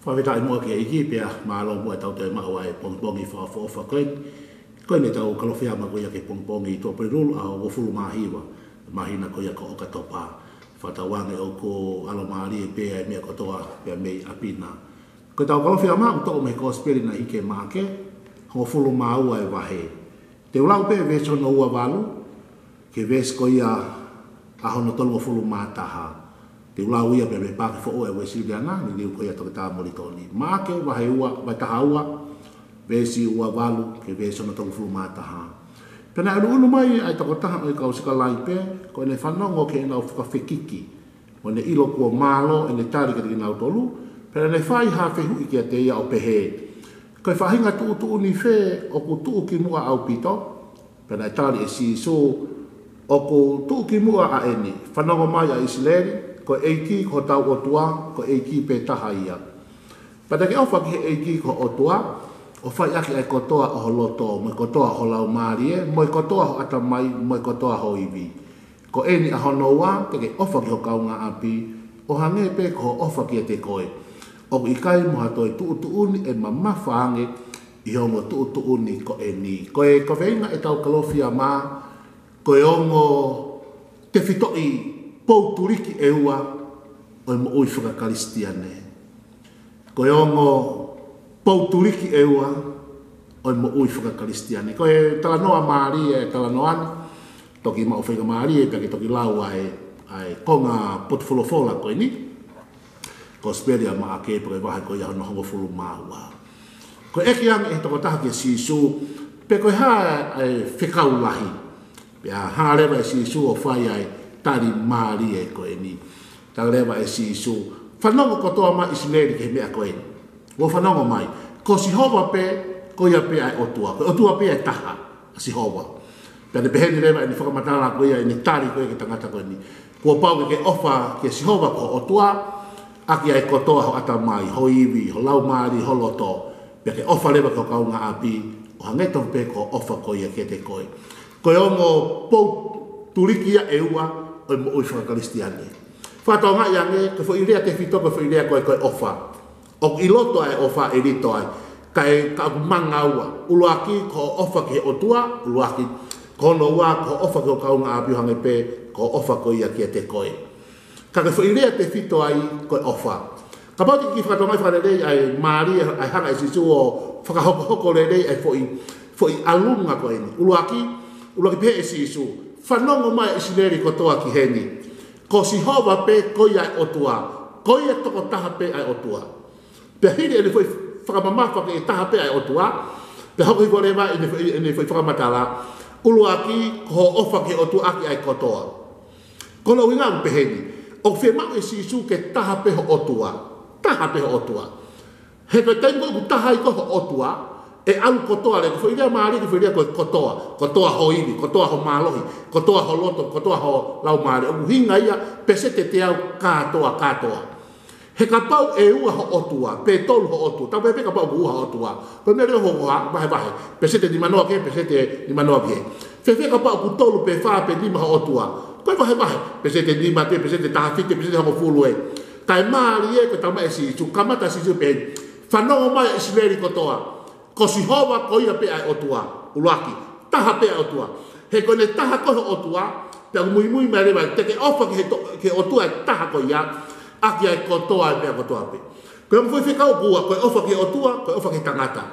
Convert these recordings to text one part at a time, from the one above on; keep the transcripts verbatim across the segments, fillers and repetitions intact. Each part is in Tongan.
Fakafetaʻi muʻa ki he ʻEiki pea mālō muʻa ʻetau toe maʻu ʻa e pongipongi fakaʻofoʻofa ko eni. Ko eni ʻetau Kalofiama ko ia ki he pongipongi Tuʻapulelulu ʻaho uofulu mā hiva, māhina ko ia ko ʻOkatopa. Fakatauange ʻoku ʻalomālie pē ʻa e meʻa kotoa pea mei ʻapi na. Ko ʻetau Kalofiama ʻoku toʻo mei he Kosipeli naʻe hiki ʻe Maʻake, hongofulu mā ua e vahe. Te u lau pē veesi hono ua valu ki he veesi ko ia ʻa hono tolungofulu mā taha. Te u lau ia pea mei he paaki foʻou ʻa e Uēsiliana, liliu ko ia ʻa Toketā Molitoni. Maʻake vahe ua, vahe taha ua, veesi ua valu ki he veesi hono tolungofulu mā taha. Pea naʻe ʻunuʻunu mai ʻa e tokotaha ʻo e kau sikalaipe, ko ʻene fanongo ki heʻenau fakafekiki, mo ʻene ʻilo kuo mālō ʻene tali kiate kinautolu, pea naʻa ne fai ha fehuʻi kiate ia ʻo pehē, Ko e faʻahinga tuʻutuʻuni fē ʻoku tuʻu ki muʻa ʻaupito? Pea naʻe tali ʻe Sīsū, ʻOku tuʻu ki muʻa ʻa eni, fanongo mai ʻa ʻIsileli, ko e ʻEiki ko hotau ʻOtua, ko e ʻEiki pē taha ia. Pea te ke ʻofa ki he ʻEiki ko ho ʻOtua, ʻo fai ʻaki ʻa e kotoa ʻo ho loto, mo e kotoa ʻo ho laumālie, mo e kotoa ʻo ho ʻatamai, mo e kotoa ʻo ho ivi. Ko eni ʻa hono ua, te ke ʻofa ki ho kaungāʻapi ʻo hangē pē ko hoʻo ʻofa kiate koe. ʻOku ʻikai mo ha toe tuʻutuʻuni ʻe mamafa ange ʻi he ongo tuʻutuʻuni ko eni. Ko e kaveinga ʻetau Kalofiama, ko e ongo tefitoʻi poutuliki ʻe ua ʻo e moʻui fakakalisitiane. Ko e ongo poutuliki ʻe ua ʻo e moʻui fakakalisitiane. Ko e talanoa mālie ʻa e talanoa ni, toki maʻu faingamālie pea ke toki lau ʻa e, ʻa e konga potufolofola ko eni, Kosipeli ʻa Maʻake, pea ko e vahe ko ia hono hongofulu mā ua. Ko e ʻeke ange ʻe he tokotaha kia Sīsū, Pe ko e hā ʻa e fekau lahi? Pea hanga leva ʻe Sīsū ʻo fai ʻa e tali mālie ko eni. Tali leva ʻe Sīsū, Fanongo kotoa mai ʻIsileli ki he meʻa ko eni. Mou fanongo mai, ko Sihova pē, ko ia pē ʻa e ʻOtua. Ko e ʻOtua pē ʻe taha, ʻa Sihova. Pea ne pehē ni leva ʻene fakamatala ko ia, ʻene tali ko ia ki he tangata ko eni. Kuo pau ke ke ʻofa kia Sihova ko ho ʻOtua ʻaki ʻa e kotoa ho ʻatamai, ho ivi, ho laumālie, ho loto. Pea ke ʻofa leva ki ho kaungāʻapi ʻo hangē tofu pē ko hoʻo ʻofa ko ia kiate koe. Ko e ongo poutuliki ia ʻe ua ʻo e moʻui fakakalisitiane. Fakatokangaʻi ange, ko e foʻi lea tefito, ko e foʻi lea ko e, ko e ʻofa. ʻOku ʻi loto ʻa e ʻofa ʻe lito ai. Kae, ka ʻoku manga ua. ʻUluaki, ko hoʻo ʻofa ki he ʻOtua, ʻuluaki. Ko hono ua, ko hoʻo ʻofa ki ho kaungāʻapi ʻo hangē pē ko hoʻo ʻofa ko ia kiate koe. Ka ko e foʻi lea tefito ai ko e ʻofa. Kapau te ke kiʻi fakatokangaʻi fakalelei ʻa e mālie ʻa e hanga ʻe Sīsū ʻo fakahokohoko lelei ʻa e foʻi, foʻi ʻalunga ko eni. ʻUluaki, ʻuluaki pehē ʻe Sīsū, Fanongo mai ʻIsileli kotoa ki heni. Ko Sihova pē ko ia ʻa e ʻOtua. Ko ia tokotaha pē ʻa e ʻOtua. Pea hili ʻene foʻi fakamamafa ki he taha pē ʻa e ʻOtua, pea hoko hifo leva ʻene foʻi, ʻene foʻi fakamatala, ʻUluaki, ko hoʻo ʻofa ki he ʻOtua ʻaki ʻa e kotoa. Ko hono ʻuhinga ʻoku pehē ni, ʻoku fiemaʻu ʻe Sīsū ke taha pē ho ʻOtua. Taha pē ho ʻOtua. He ko e taimi ko ē ʻoku taha ai ko ho ʻOtua, ʻe ʻalu kotoa leva, ko e foʻi lea mālie, ko e foʻi lea ko e kotoa, kotoa ho ivi, kotoa ho mālohi, kotoa ho loto, kotoa ho laumālie. ʻOku ʻuhinga ia, peseti ʻe teau kātoa, kātoa. He kapau ʻe ua ho ʻOtua, pe tolu ho ʻOtua, tau pehē pē kapau ʻoku ua ho ʻOtua. Ko e meʻa leva ʻoku hā, vahevahe, peseti nimanoa ki hē, peseti nimanoa ki hē. Fēfē kapau ʻoku tolu pe fā pe nima ho ʻOtua. Ko e vahevahe, peseti nima ē, peseti taha fitu, peseti hongofulu ē. Kae mālie ko e tala mai ʻe Sīsū, kamata ʻe Sīsū pē, Fanongo mai ʻIsileli kotoa. Ko Sihova ko ia pē ʻa e ʻOtua, ʻuluaki, taha pē ʻa e ʻOtua. He ko ʻene taha ko ē ho ʻOtua, pea ʻoku muimui mai leva, te ke ʻofa ki he to-, ki he ʻOtua ʻe taha ko ia, ʻaki ʻa e kotoa ʻa e meʻa kotoa pē. Ko e foʻi fekau ʻoku ua, ko e ʻofa ki he ʻOtua, ko e ʻofa ki he tangata.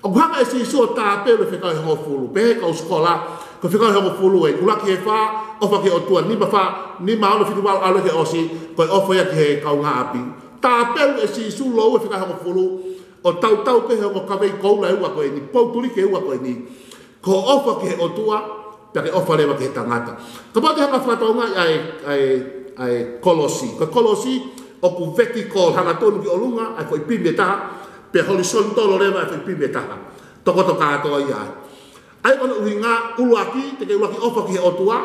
ʻOku hanga ʻe Sīsū ʻo tāpelu e fekau ʻe hongofulu, pehē ʻe he kau sikola, ko e fekau ʻe hongofulu ē, ʻuluaki ki he fā, ʻofa ki he ʻOtua, nima fā, nima ono fitu valu ʻalu ki he ʻosi, ko e ʻofa ia ki he kaungāʻapi. Tāpelu ʻe Sīsū lōua e fekau ʻe hongofulu, ʻo tautau pē he ongo kavei koula ʻe ua ko eni, poutuliki ʻe ua ko eni. Ko hoʻo ʻofa ki he ʻOtua, pea ke ʻofa leva ki he tangata. Kapau te ke hanga ʻo fakatokangaʻi ʻa e, ʻa e, ʻa e kolosi. Ko e kolosi, ʻoku vertical, hanga tonu ki ʻolunga, ʻa e foʻi pimi ʻe taha, pea horizontal leva ʻa e foʻi pimi ʻe taha. Tokoto kātoa ia ai. ʻA ia ko hono ʻuhinga, ʻuluaki, te ke ʻuluaki ʻofa ki he ʻOtua,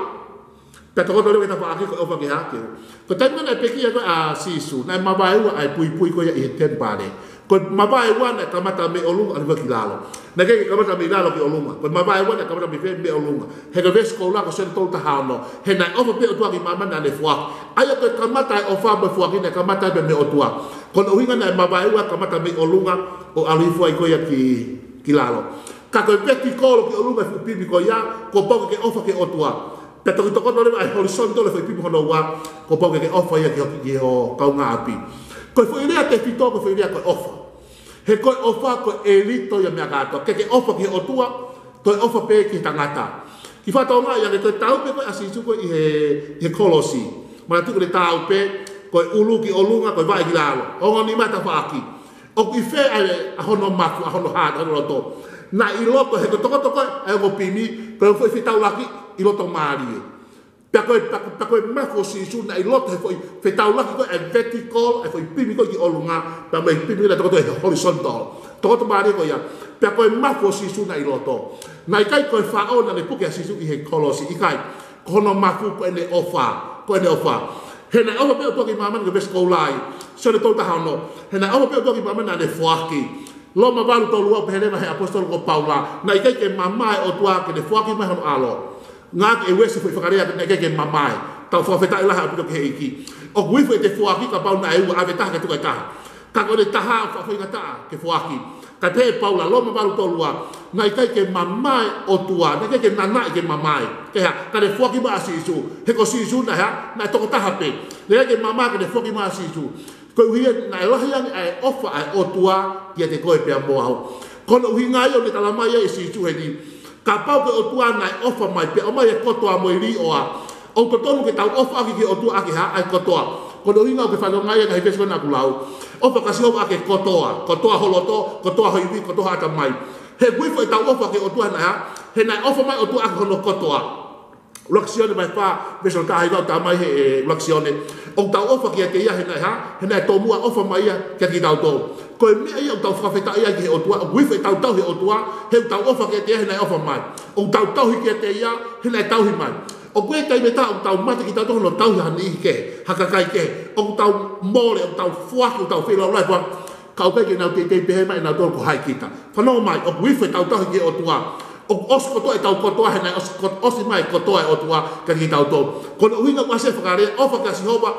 pea tokoto leva ki he tafaʻaki ko e ʻofa ki he hā, ki he ʻOtua. Ko e taimi naʻe pekia ko ē ʻa Sīsū, naʻe mavae ua ʻa e puipui ko ia ʻi he temipale. Ko e mavae ua naʻe kamata mei ʻolunga ʻo lava ki lalo. Naʻe ʻikai ke kamata mei lalo ki ʻolunga. Ko e mavae ua naʻe kamata mei fē, mei ʻolunga. He ko e veesi koula ko Sione tolu taha ono. He naʻe ʻofa pē ʻOtua ki māmani naʻa ne foaki. ʻA ia ko e kamata ʻa e ʻofa mo e foaki naʻe kamata pē mei ʻOtua. Ko hono ʻuhinga naʻe mavaeua, kamata mei ʻolunga ʻo ʻalu hifo ai ko ia ki, ki lalo. Ka ko e vetikolo ki ʻolunga e fuʻu pimi ko ia, kuo pau ke ke ʻofa ki he ʻOtua. Pea toki tokoto leva e horizontal e foʻi pimi hono ua, kuo pau ke ke ʻofa ia ki ho, ki ho kaungāʻapi. Ko e foʻi lea tefito, ko e foʻi lea ko e ʻofa. He ko e ʻofa ko e ʻelito ia meʻa kātoa. Ke ke ʻofa ki he ʻOtua, toe ʻofa pē ki he tangata. Kiʻi fakatokangaʻi ange, ko e taupe ko ē ʻa Sīsū ko ē ʻi he, ʻi he kolosi. Manatuʻi ko e taupe, ko e ʻulu ki ʻolunga, ko e vaʻe ki lalo. Ongo nima tafaʻaki. ʻOku ʻi fē ʻa e, ʻa hono mafu, ʻa hono hā, ʻa hono loto? Naʻe ʻi loto, he ko e tokoto ko ē ʻa e ongo pimi, ko e foʻi fetaulaki ʻi loto mālie. Pea ko e, pea, pea ko e mafu ʻo Sīsū naʻe ʻi loto he foʻi fetaulaki ko ē ʻa e vertical, ʻa e foʻi pimi ko ē ki ʻolunga, pea mo e pimi naʻe tokoto he horizontal. Tokoto mālie ko ia. Pea ko e mafu ʻo Sīsū naʻe ʻi loto. Naʻe ʻikai ko e faʻo naʻa ne puke ʻa Sīsū ʻi he kolosi, ʻikai. Ko hono mafu ko ʻene ʻofa, ko ʻene ʻofa. He naʻe ʻofa pē ʻOtua ki māmani, ko e veesi ʻoku ou lau ai. Sione tolu taha ono. He naʻe ʻofa pē ʻOtua ki māmani naʻa ne foaki. Loma valu tolu ua, pehē leva he ʻaposetolo ko Paula, naʻe ʻikai ke mamae ʻOtua ke ne foaki mai hono ʻAlo. Ngāueʻaki ʻe Uesi e foʻi fakalea, naʻe ʻikai ke mamae. Tau fakafetaʻi lahi ʻaupito ki he ʻEiki. ʻOku ui foʻi te foaki kapau naʻe ua, ʻave taha ke tuku e taha. Ka ko e taha ʻoku faingataʻa ke foaki. Ka pehē ʻe Paula, Loma valu tolu ua, naʻe ʻikai ke mamae ʻOtua, naʻe ʻikai ke nanaʻi ke mamae. Ke hā, ka ne foaki mai ʻa Sīsū. He ko Sīsū naʻe hā, naʻe tokotaha pē. Naʻe ʻikai ke mamae ka ne foaki mai ʻa Sīsū. Koeʻuhi naʻe lahi ange ʻa e ʻofa ʻa e ʻOtua kiate koe pea mo au. Ko hono ʻuhinga ia ʻoku ne talamai ai ʻe Sīsū heni. Kapau ko e ʻOtua naʻe ʻofa mai, pea ʻomai e kotoa mo e līʻoa, ʻoku totonu ke tau ʻofa ʻaki ki he ʻOtua ʻaki e hā, ʻa e kotoa. Ko hono ʻuhinga ʻoku ke fanongo ai ʻa e veesi ko ena ʻoku lau. ʻOfa kia Sihova ʻaki e kotoa, kotoa ho loto, kotoa ho ivi, kotoa ho ʻatamai. He ʻoku ʻi fē ʻetau ʻofa ki he ʻOtua naʻe hā, he naʻe ʻofa mai ʻOtua ʻaki hono kotoa. ʻUluaki Sione vahe fā, veesi taha hiva ʻoku talamai he, ē, ʻuluaki Sione. ʻOku tau ʻofa kiate ia he naʻe hā, he naʻe tomuʻa ʻofa mai ia kiate kitautolu. Ko e meʻa ia ʻoku tau fakafetaʻi ai ki he ʻOtua, ʻoku ʻi fē ʻetau tauhi e ʻOtua, he ʻoku tau ʻofa kiate ia he naʻe ʻofa mai. ʻOku tau tauhi kiate ia he naʻe tauhi mai. ʻOku ʻi ai e taimi ʻe taha ʻoku tau mate kitautolu hono tauhi ha niʻihi kehe, ha kakai kehe. ʻOku tau mole, ʻoku tau foaki, ʻoku tau feilaulai foaki. Ka ʻoku ʻikai ke nau teitei pehē mai ʻe nautolu ko hai kita. Fanongo mai, ʻoku ʻi fē ʻetau tauhi ki he ʻOtua. ʻOku ʻosi kotoa ʻetau kotoa, he naʻe ʻosi ko-, ʻosi mai kotoa e ʻOtua kiate kitautolu. Ko hono ʻuhinga ʻoku ʻasi ai e fakalea, ʻofa kia Sihova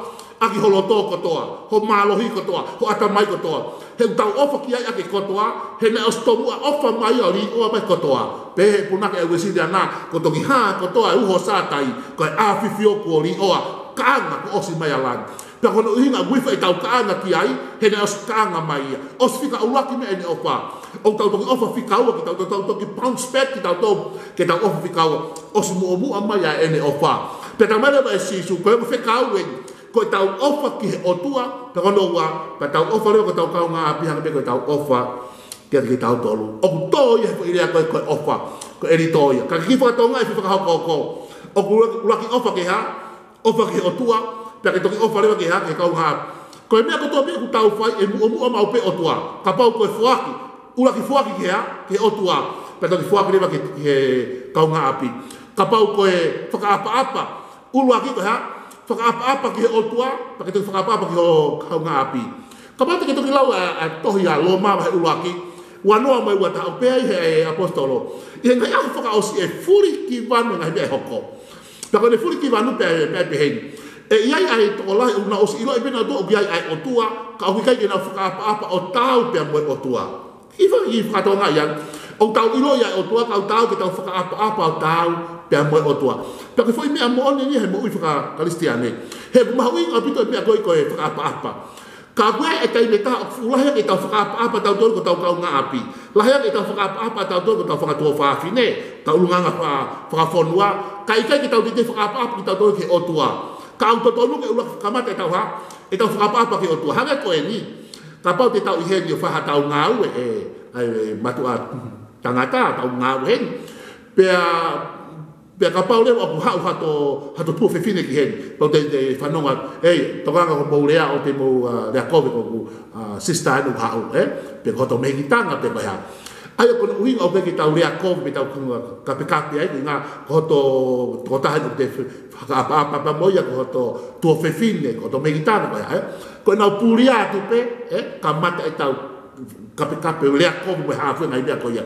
ʻaki ho loto kotoa, ho mālohi kotoa, ho ʻatamai kotoa. He ʻoku tau ʻofa ki ai ʻaki e kotoa, he naʻe ʻosi tomuʻa ʻofa mai ʻo līʻoa mai kotoa. Pehē ʻe he punake ʻa e Uēsiliana, kuo toki hā kotoa e uho ʻo Sātai, ko e ʻafifio kuo līʻoa, kaʻanga kuo ʻosi mai ʻa langi. Pea ko hono ʻuhinga ʻoku ʻi fē ʻetau kaʻanga ki ai, he naʻe ʻosi kaʻanga mai ia. ʻOsi fika ʻuluaki mei heʻene ʻofa. ʻOku tau toki ʻofa fika ua kitautolu, tau toki bounce back kitautolu, ke tau ʻofa fika ua. ʻOsi muʻomuʻa mai ʻa ʻene ʻofa. Pea talamai leva ʻe Sīsū, ko e ongo fekau eni, ko ʻetau ʻofa ki he ʻOtua, pea ko hono ua, pea tau ʻofa leva ki hotau kaungāʻapi hangē pē ko ʻetau ʻofa kiate kitautolu. ʻOku tō ia he foʻi lea ko e, ko e ʻofa, ko e ʻelito ia. Ka ke kiʻi fakatonga e fefakahokohoko. ʻOku ʻuluaki, ʻuluaki ʻofa ki he hā, ʻofa ki he ʻOtua, pea ke toki ʻofa leva ki he hā, ki he kaungāʻapi. Ko e meʻa kotoa pē ʻoku tau fai ʻe muʻomuʻa maʻu pē ʻOtua. Kapau ko e foaki, ʻuluaki foaki ki he hā, ki he ʻOtua, pea toki foaki leva ki he, ki he kaungāʻapi. Kapau ko e fakaʻapaʻapa, ʻuluaki ko e hā, fakaʻapaʻapa ki he ʻOtua, pea ke toki fakaʻapaʻapa ki ho kaungāʻapi. Kapau te ke toki lau ʻa, ʻa e tohi ʻa Loma vahe ʻuluaki, ua noa mo e ua taha, ʻoku pehē ai he, he ʻaposetolo. ʻI he ngaahi ʻaho fakaʻosi ʻe fuli ki vanu e ngaahi meʻa ʻe hoko. Pea ko ʻene fuli ki vanu pea, pea pehē ni. ʻE ʻi ai ʻa e tokolahi ʻoku nau ʻosi ʻiloʻi pē nautolu ʻoku ʻi ai ʻa e ʻOtua, ka ʻoku ʻikai ke nau fakaʻapaʻapa ʻo taau pea mo e ʻOtua. Kiʻi faka-, kiʻi fakatonga ia. ʻOku tau ʻiloʻi ʻa e ʻOtua, ka ʻoku taau ke tau fakaʻapaʻapa ʻo taau pea mo e ʻOtua. Pea ko e foʻi meʻa moʻoni eni he moʻui faka-Kalisitiane. He ʻoku mahuʻinga ʻaupito e meʻa ko ē ko e fakaʻapaʻapa. Ka ʻoku ʻi ai e taimi ʻe taha ʻoku fuʻu lahi ange ʻetau fakaʻapaʻapa tautolu ki hotau kaungāʻapi. Lahi ange ʻetau fakaʻapaʻapa tautolu ki hotau fanga tuofāfine, hotau ʻulungaanga fa-, fakafonua. Ka ʻikai ke tau teitei fakaʻapaʻapa kitautolu ki he ʻOtua. Ka ʻoku totonu ke ʻuluaki kamata ʻetau hā, ʻetau fakaʻapaʻapa ki he ʻOtua. Hangē ko eni. Kapau te tau ʻi heni ʻo fai haʻatau ngāue, ē, ʻa e mātuʻa tangata, tau ngāue heni. Pea Pea kapau leva ʻoku haʻu hato, hato tuofefine ki heni. Pea te, te fanongo atu, ei, tokanga ko hoʻomou lea ʻo te mou, ā, lea kovi ko ʻeku, ā, sister ʻoku haʻu, ē? Pe ko hoto mehikitanga, pe ko e hā. ʻA ia ko hono ʻuhinga ʻoku ʻikai ke tau lea kovi, pe tau kapekape ai, ko e ʻuhinga ko hoto, tokotaha ʻoku te fakaʻapaʻapa pea mo ia ko hoto tuofefine, ko hoto mehikitanga, ko e hā, ē? Ko ʻenau puli atu pē, ē? Kamata ʻetau kapekape, lea kovi mo e hā fua e ngaahi meʻa ko ia.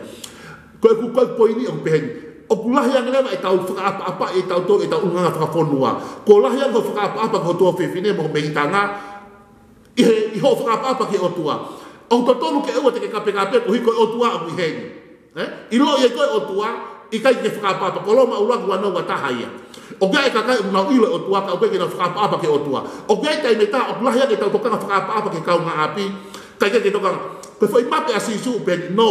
Ko ʻeku, ko ʻeku poini ʻoku pehē ni. ʻOku lahi ange leva ʻetau fakaʻapaʻapa ʻe tautolu ʻetau ʻulungaanga fakafonua. Kuo lahi ange hoʻo fakaʻapaʻapa ki ho tuofefine mo ho mehikitanga. ʻi he, ʻi hoʻo fakaʻapaʻapa ki he ʻOtua. ʻOku totonu ke ʻoua te ke kapekape koeʻuhi ko e ʻOtua ʻoku ʻi heni. ʻE? ʻIloʻi ʻe koe ʻOtua, ʻikai ke fakaʻapaʻapa, ko Loma ʻuluaki ua noa ua taha ia. ʻOku ʻi ai e kakai ʻoku nau ʻilo e ʻOtua, ka ʻoku ʻikai ke nau fakaʻapaʻapa ki he ʻOtua. ʻOku ʻi ai e taimi ʻe taha ʻoku lahi ange ʻetau tokanga fakaʻapaʻapa ki he kaungāʻapi, kae ʻikai ke tokanga. Ko e foʻi mape ʻa Sīsū pē eni, no.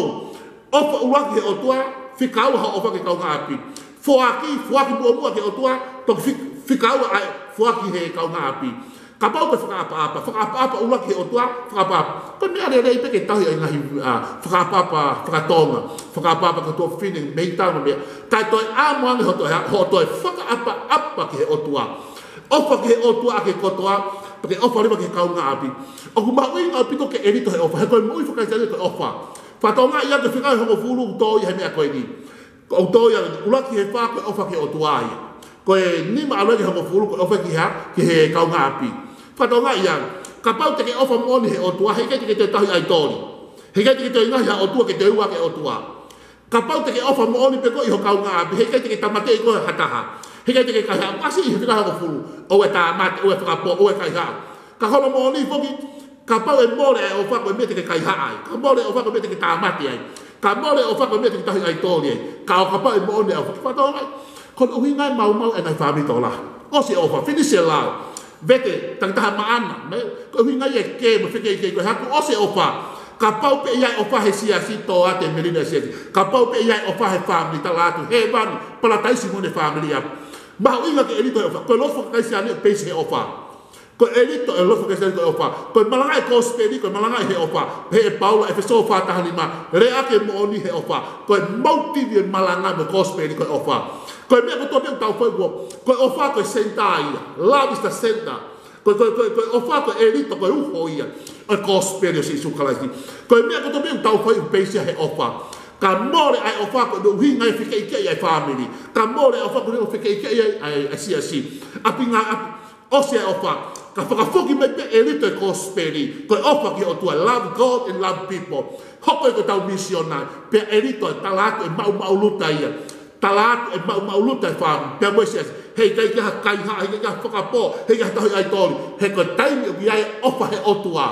ʻOfa ʻuluaki he ʻOtua, fika ua hoʻo ʻofa ki he kaungāʻapi. Foaki, foaki muʻomuʻa ki he ʻOtua, toki fi-, fika ua ʻa e foaki he kaungāʻapi. Kapau ko e fakaʻapaʻapa, fakaʻapaʻapa ʻuluaki he ʻOtua, fakaʻapaʻapa. Ko e meʻa lelei pē ke tauhi ʻa e ngaahi, ʻa, fakaʻapaʻapa faka-Tonga, fakaʻapaʻapa ki he tuofefine mei Tonga mo e meʻa. Kae toe ʻamu ange hoʻo toe, hoʻo toe fakaʻapaʻapa ki he ʻOtua. ʻOfa ki he ʻOtua ʻaki e kotoa, pea ke ʻofa leva ki he kaungāʻapi. ʻOku mahuʻinga ʻaupito ke ʻelito he ʻofa, he ko e moʻui faka-Kalisitiane ko e ʻofa. Fakatokangaʻi ange fika hongofulu ʻoku tō ia he meʻa ko eni. ʻOku tō ia, ʻuluaki he fā ko e ʻofa ki he ʻOtua ia. Ko e nima ʻalu ki he hongofulu ko e ʻofa ki he, ki he kaungāʻapi. Fakatokangaʻi ange, kapau te ke ʻofa moʻoni he ʻOtua, heʻikai te ke toe tauhi ʻaitoli. Heʻikai te ke toe ngaohi ha ʻotua ke toe ua ki he ʻOtua. Kapau te ke ʻofa moʻoni pē koe ʻi ho kaungāʻapi, heʻikai te ke tāmateʻi koe ha taha. Heʻikai te ke kaihaʻa, ʻasi ʻi he fika hongofulu. ʻOua ʻe tāmate, ʻoua ʻe fakapō, ʻoua ʻe kaihaʻa. Ka ko hono moʻoni foki, kapau ʻe mole ʻa e ʻofa ko e meʻa te ke kaihaʻa ai. Ka mole ʻa e ʻofa ko e meʻa te ke tāmate ai. Ka mole ʻa e ʻofa ko e meʻa te ke tauhi ʻaitoli ai. Ka ʻo kapau ʻe moʻoni ʻa e ʻofa, fakatokangaʻi. Ko hono ʻuhinga ia e maumau e ngaahi fāmili tokolahi. ʻOsi e ʻofa, finish e lao. Vete, takitaha maʻana. Mei, ko e ʻuhinga ia e kē mo e fekeʻikeʻi ko e hā, kuo ʻosi e ʻofa. Kapau pē ʻe ʻi ai e ʻofa he siasi, tō atu e melino e siasi. Kapau pē ʻe ʻi ai e ʻofa he fāmili, tala atu, hēvani, palataisi mo ʻene fāmili ʻa. Mahuʻinga ke ʻelito he ʻofa. Ko e lotu faka-Kalisitiane ʻoku peisi he ʻofa. Ko e ʻelito e lotu faka-Kalisitiane ko e ʻofa. Ko e malangaʻi e kosipeli, ko e malangaʻi he ʻofa. Pehē ʻe Paula, ʻEfesō fā taha nima, lea ʻaki e moʻoni he ʻofa. Ko e motive e malanga mo e kosipeli ko e ʻofa. Ko e meʻa kotoa pē ʻoku tau fai kuo, ko e ʻofa ko e senitā ia. Love is the center. Ko e, ko e, ko e, ko e ʻofa ko e ʻelito, ko e uho ia ʻo e kosipeli ʻo Sīsū Kalaisi. Ko e meʻa kotoa pē ʻoku tau fai ʻoku peisi ia he ʻofa. Ka mole ʻa e ʻofa ko hono ʻuhinga ia e fekeʻikeʻi ʻa e fāmili. Ka mole ʻa e ʻofa ko hono ʻuhinga ia e fekeʻikeʻi ʻa e, ʻa e, ʻa e siasi. ʻApinga, ʻapi-, ʻosi e ʻofa. Ka fakafoki mai pē ʻelito e kosipeli. Ko e ʻofa ki he ʻOtua, love God and love people. Hoko ia ko ʻetau misiona. Pea ʻelito e tala atu e maʻumaʻuluta ia. Tala atu e maʻumaʻuluta e fāmili. Pea mo e siasi. Heʻikai ke ha kaihaʻa, heʻikai ke ha fakapō, heʻikai ke ha tauhi ʻaitoli. He ko e taimi ʻoku ʻi ai e ʻofa he ʻOtua.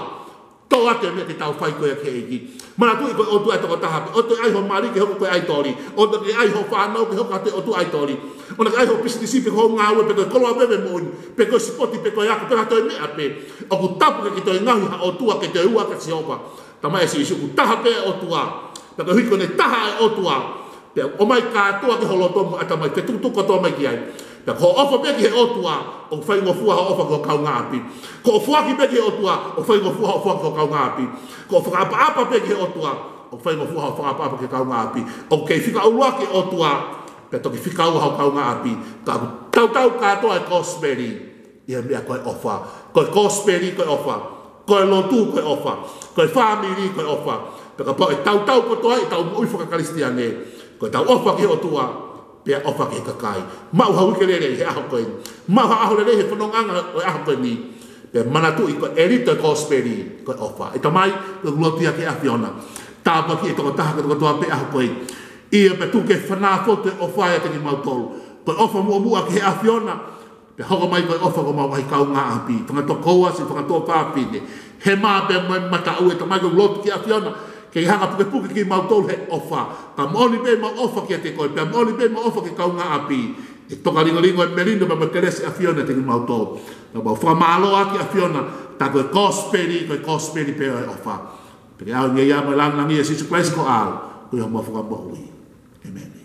Tō atu e meʻa te tau fai ko ia ki he ʻEiki. Manatuʻi ko e ʻOtua ʻe toko taha pē. ʻOua te ke ʻai ho mali ke hoko ko e ʻaitoli. ʻOua te ke ʻai ho fānau ke hoko atu e ʻotua ʻaitoli. ʻOua te ke ʻai ho pisinisi pe ko ho ngāue pe ko e koloa pē pe moʻoni. Pe ko e sipoti pe ko e ako pe ko ha toe meʻa pē. ʻOku tapu ke ke toe ngaohi ha ʻotua ke toe ua kia Sihova. Talamai ʻe Sīsū ʻoku taha pē ʻOtua. Pea koeʻuhi ko ʻene taha e ʻOtua. Pea ʻomai kātoa ki ho loto mo e ʻatamai, fetukutuku kotoa mai ki ai. Pea ko hoʻo ʻofa pē ki he ʻOtua, ʻoku faingofua hoʻo ʻofa ki ho kaungāʻapi. Ko hoʻo foaki pē ki he ʻOtua, ʻoku faingofua hoʻo foaki ki ho kaungāʻapi. Ko hoʻo fakaʻapaʻapa pē ki he ʻOtua, ʻoku faingofua hoʻo fakaʻapaʻapa ki he kaungāʻapi. ʻOku kei fika ʻuluaki e ʻOtua, pea toki fika ua ho kaungāʻapi. Ka ʻoku tautau kātoa e kosipeli ʻi he meʻa ko e ʻofa. Ko e kosipeli ko e ʻofa. Ko e lotu ko e ʻofa. Ko e fāmili ko e ʻofa. Pea kapau ʻe tautau kotoa ʻetau moʻui faka-Kalisitiane, ko ʻetau ʻofa ki he ʻOtua, pea ʻofa ki he kakai. Maʻu ha uike lelei he ʻaho ko eni. Maʻu ha ʻaho lelei he fonongaʻanga ʻo e ʻaho ko eni. Pea manatuʻi ko e ʻelito e kosipeli ko e ʻofa. ʻE Tamai, ko e lotu ia ki he ʻAfiona. Tāpuakiʻi e tokotaha kotoa pē he ʻaho ko eni. ʻIo pea tuku ke fanā fotu e ʻofa ʻiate kimautolu. Ko e ʻofa muʻomuʻa ki he ʻAfiona. Pea hoko mai ko e ʻofa ki homau ngaahi kaungāʻapi, fanga tokoua, siʻi fanga tuofāfine. Hema pea mo e mataʻu, ʻe Tamai, ko e lotu ki he ʻAfiona. Ke ke hanga pukepuke kimautolu he ʻofa. Ka moʻoni pē ʻemau ʻofa kiate koe, pea moʻoni pē ʻemau ʻofa ki he kaungāʻapi. ʻE tokalingolingo e melino pea mo e kelesi ʻa e ʻAfiona ʻiate kimautolu. Pea mau fakamālō ʻaki ʻAfiona, tā ko e kosipeli, ko e kosipeli pē ʻo e ʻofa. Pea ke ʻaonga ia mo e lāngilangi ʻia Sīsū Kalaisi ko e ʻAlo, ko homau Fakamoʻui. ʻĒmeni.